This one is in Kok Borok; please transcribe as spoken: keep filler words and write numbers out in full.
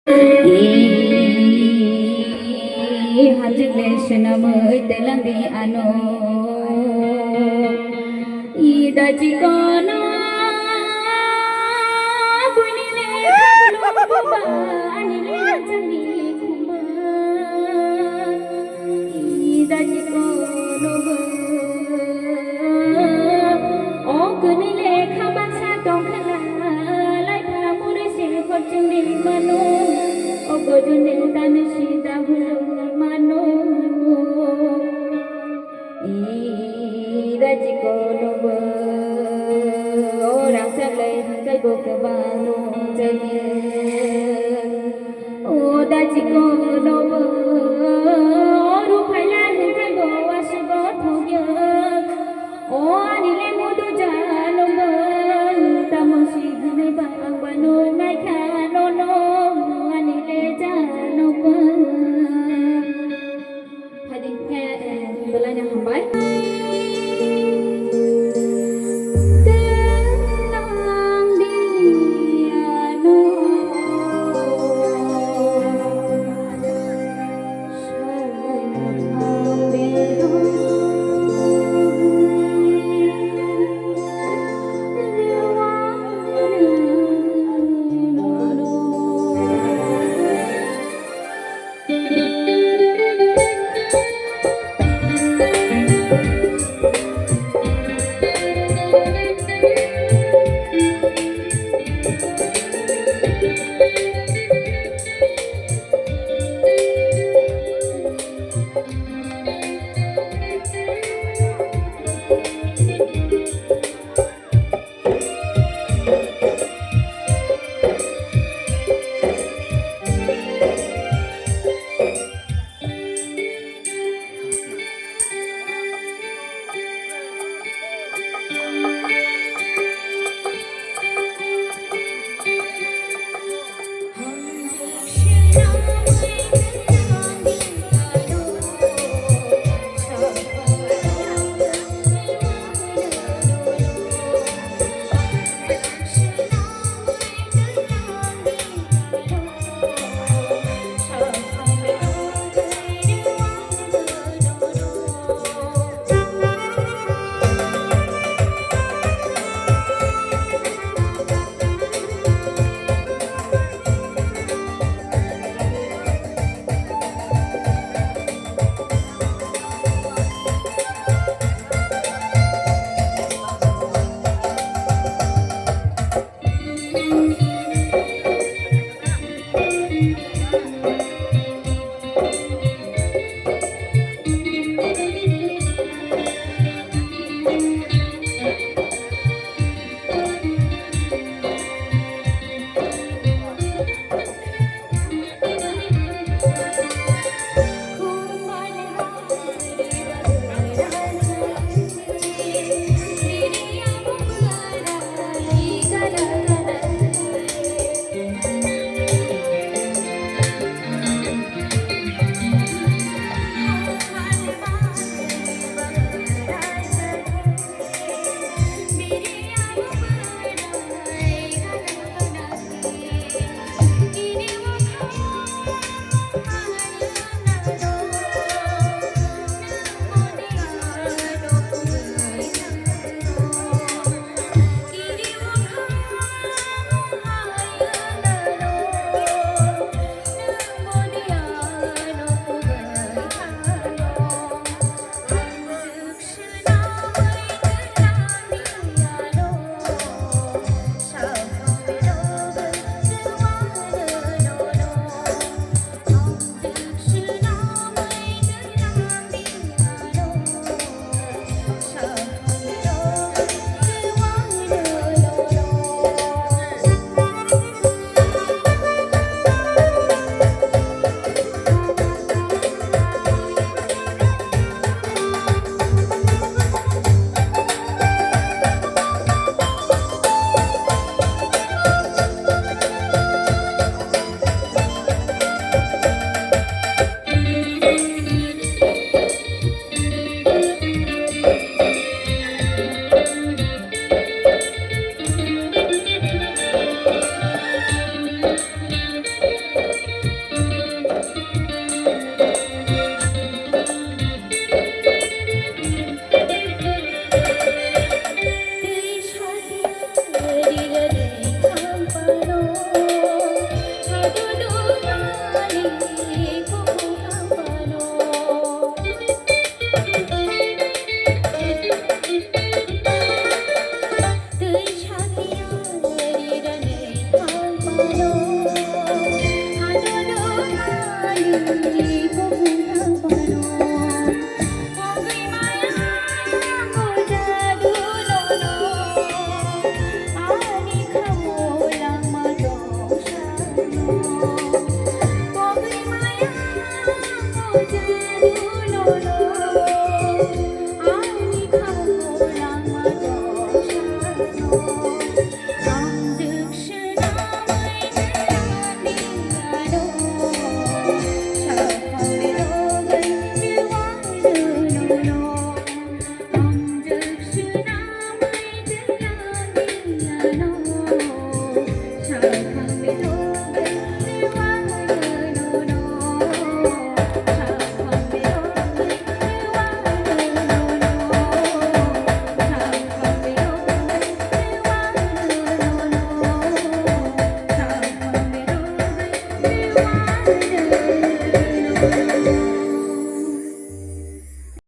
I hamjik le swnamwi telangdi ano. I dachi kono buini le khaglu buba ani le chami khumba. I dachi kono bo. O kwnwi le kha baksa tongkha lai pha muri se khorchung ri mano. O gojone tanu sida bhulung mano. I dachi kono bo. O rangchak lai hwnkhai bo kwbang nung chaya. O dachi kono bo. O ruphaila hwnkhai bo wasuk bo thokya. O ani le mudu jano bo. Tamo si hwnwi ba ang ba nung nai kha no no. Ani le jano bo. Phaidi khe, eh, belai no hambai.